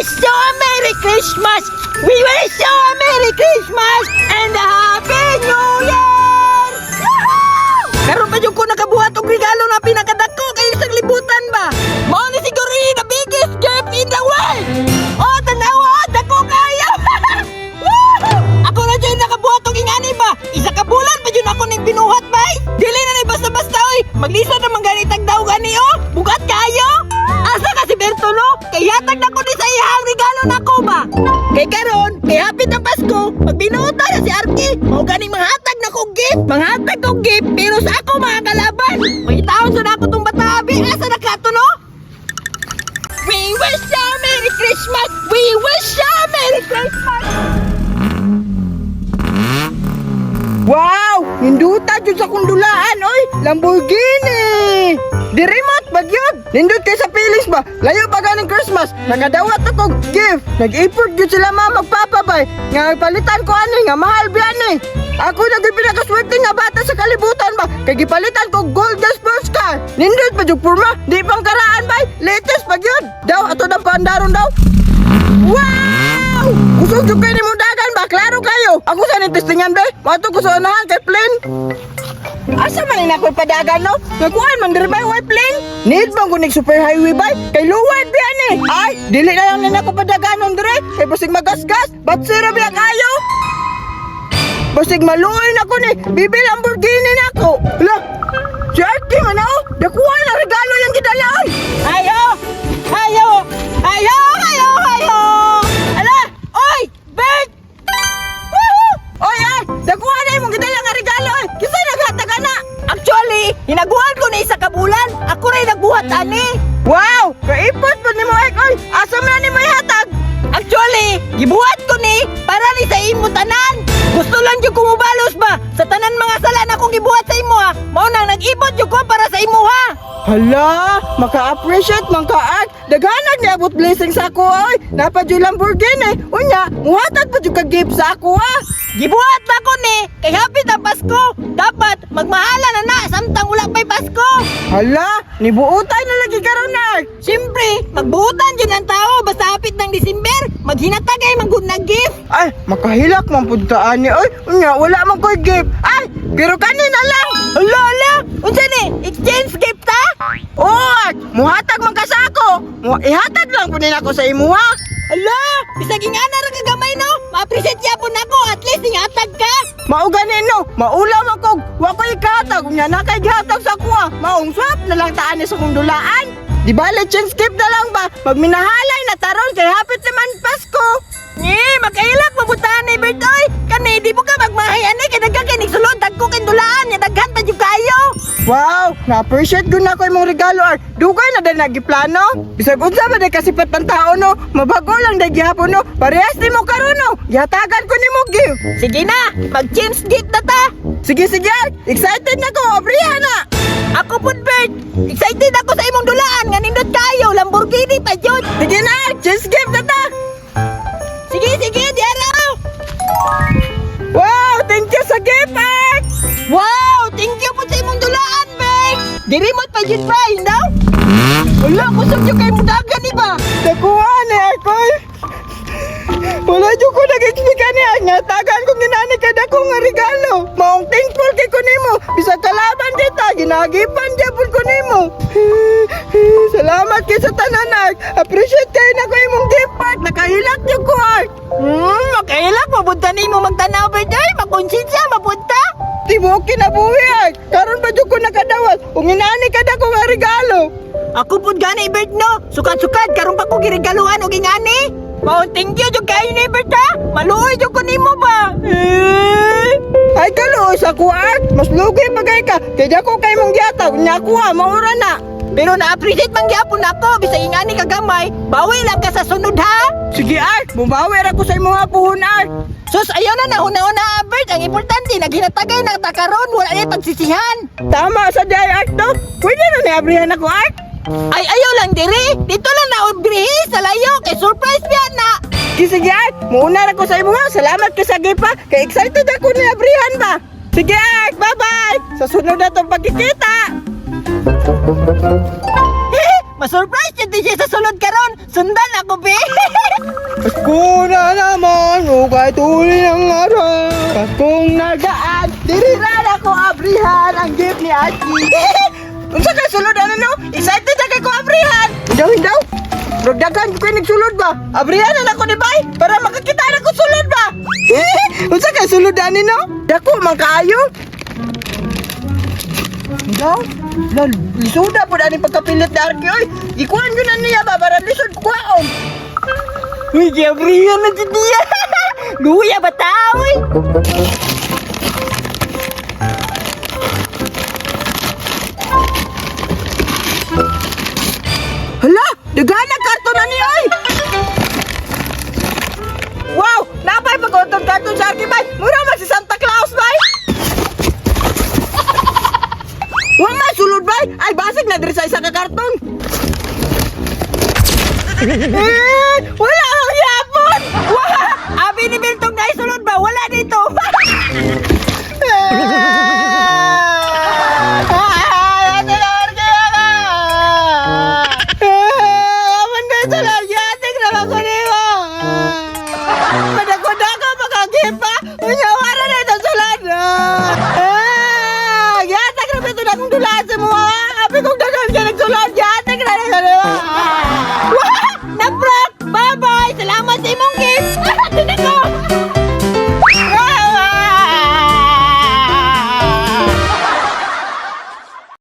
Wish you a Merry Christmas! We wish you a Merry Christmas and a Happy New Year! Woohoo! Karon pa jud ko nakabuhat og regalo na pinakadako kay isang libutan ba? Mao ni siguro ni the biggest gift in the world! Oh, tanawa! Dako kayo! Woohoo! Ako na jud nakabuhat og ingani ba? Isa ka bulan pa jud ako ning binuhat, bay! Dili na ni basta-basta, oy! Maglisod naman gani tagdaw gani, oh! Bugat kayo! Asa ka si Berto, no? Kay hatag na ko ni sa iyang regalo nako ba? Kay karon, kay hapit ang Pasko, magbinuota na si Arky. Mao ganing manghatag na kog gift. Manghatag kog gift pero sa ako mga kalaban. Pangitaon sa nako tong bata abi. Asa na ka to, no? We wish you a Merry Christmas! We wish you a Merry Christmas! Wow! Ninduta jud sa kundulaan, oy! Lamborghini! Dirimot bagyod! Nindot kay sa feelings ba? Layo pa ganing Christmas. Nakadawat ako og gift. Nag-effort jud sila mga magpapabay. Nga palitan ko ani nga mahal biya ni. Ako na gyud pinakaswerte nga bata sa kalibutan ba? Kay gipalitan ko og gold na sports car. Nindot pa jud porma, di pang karaan bay. Latest bagyod. Daw ato nang paandaron daw. Wow! Kusog jud kay nimo dagan ba? Klaro kayo. Ako sa ning testingan be. Mato ko sa unahan kay plane. Asa man ni ako'y padagan, no? Nagkuhan man diri bay way plane. Need bang kunig super highway bay? Kay luwad biya ni. Ay, dili na lang ni ako padaganon dire. Kay basig magasgas. Batsira biya kayo. Basig maluoy na ko ni. Bibi Lamborghini na ako. Hala, si Artie man oh. Dakuha na regalo yung gidala oy. Ayo! Ayo! Ayo! Ayo! Ayo! Ala! Oy! Bert! Woohoo! Oy ay, dakuha na imong gidala nga regalo oy. Kinsa naghatag ana? Actually, hinaguan ko ni isa ka bulan. Ako rin nagbuhat ani. Wow! Kaipot po ni mo ek oy. Asa man na nimo ihatag? Actually, gibuhat ko ni para ni sa imo tanan. Gusto lang jud ko mobalos ba sa tanan mga sala na akong gibuhat sa imo ha. Mao nang nag-ipot jud ko para sa imo ha. Hala, maka-appreciate man ka Ark. Daghanag niabot blessing sa ako oy. Napa jud Lamborghini. Unya, muhatag pa jud ka gift sa ako ah. Gibuhat na ko ni kay hapit ang Pasko. Dapat magmahala na na samtang wala pa'y Pasko. Hala, nibuotay na lagi karon Ark. Siyempre, magbuotan jud ang tao basta hapit ng December. Maghinatag ay manggod na gift. Ay, makahilak man pud ka ani oy. Unya, wala man koy gift. Ay, pero kanina lang. Ala ala, unsa ni? Exchange gift ta? Oo, Ark, muhatag man ka sa ako. Ihatag lang pud nako sa imuha. Ala, bisag ingana ra ka gamay no. Ma-appreciate yapon nako, at least ingatag ka. Mao gani no, maulaw man kog wa koy ihatag. Unya na kay gihatag sa kuha. Maong swap na lang taan ni sa kong dulaan. Di ba, change gift na lang ba? Pag minahalay na taron kay hapit naman Pasko. Ni, makailak mabutahan ni Bert oy. Kani di mo ka magmahay ani kay daghan kay nigsulod dagko kay dulaan nya daghan pa jud kayo. Wow, na-appreciate gud nako imong regalo ar. Dugay na dahil nagiplano. Bisag unsa ba day kasipat ang tao no, mabago lang day gihapon no. Parehas nimo karon no. Gihatagan ko nimo gift. Sige na, mag-change gift na ta. Sige sige, Ark. Excited na ko. Abrihan na. Ako pud Bert, excited ako sa imong dulaan nga nindot kayo Lamborghini pa jud. Sige na, Ark. Change gift na ta. Sige sige, diara. Wow, thank you sa gift, Ark. Wow, thank you po sa imong dulaan, Bert. Diri mo pa jud pa, daw. Wala, kusog jud kay mudagan ni ba? Nakuha ni Ark oy. Wala jud ko nag-expect ani Ark nga tagan kong ginani kay dako nga regalo. Maong thankful kay ko nimo. Bisag kalaban kita, ginagipan gyapon ko nimo. Salamat kay sa tanan Ark. Appreciate kay nako imong gift Ark. Nakahilak jud ko Ark. Makailak mapunta nimo magtanaw Bert ay, makonsensya mapunta. Tibuok kinabuhi Ark. Karon pa jud ko nakadawat. Ug inani ka dako nga regalo. Ako pud gani Bert no. Sukad-sukad karon pa ko giregaluhan og ingani. Mao thank you jud kayo ni Bert ha. Maluoy jud ko nimo ba? Eh. Ay kaluoy sa ko Ark. Mas lugi pa kay ka. Kay dako kay mong gihatag. Nya kuha maura na. Pero na-appreciate man gyapon nako bisag ingani ka gamay, bawi lang ka sa sunod ha. Sige Ark, bumawi ra ko sa imong puhon Ark. Sus, ayaw na nahuna-una, Bert. Ang importante, naghinatagay na ta karon, wala na pagsisihan. Tama sa di Ark to. Pwede na niabrihan ako Ark. Ay, ayaw lang diri. Dito lang na ubrihi sa layo kay surprise biya na. Sige Ark, muuna ra ko sa imo ha. Salamat kay sa gift ha. Kay excited ako niabrihan ba. Sige Ark, bye-bye. Sa sunod na tong pagkikita. Ma-surprise jud siya sa sulod karon. Sundan ako, be. Pasko na naman, o kahit uli ng araw. Paskong nagaan, diri ra na ko abrihan ang gift ni Aki. Unsa kay sulod ano no? Excited na kay ko abrihan. Hindaw, hindaw. Murag daghan ko nagsulod ba? Abrihan na nako ni bay para makakita na ko sulod ba. Unsa kay sulod ani no? Dako man kaayo. Hindaw. Lal, lisuda po ani pagkapilit ni Arki oy. Ikuan yun na niya ba para lisod kuwaon. Uy, giabrihan na jud niya. Luya ba tao eh? Hala, daghan ang karton na ni oy. Wow, napay pag-utong karton sa Arki bay. Mura man si Santa Claus bay. Wa man sulod bay. Ay basig na diri sa isa ka karton. Eh, wala akong yapon. Wah! Abi ni Biltong na isulod ba? Wala.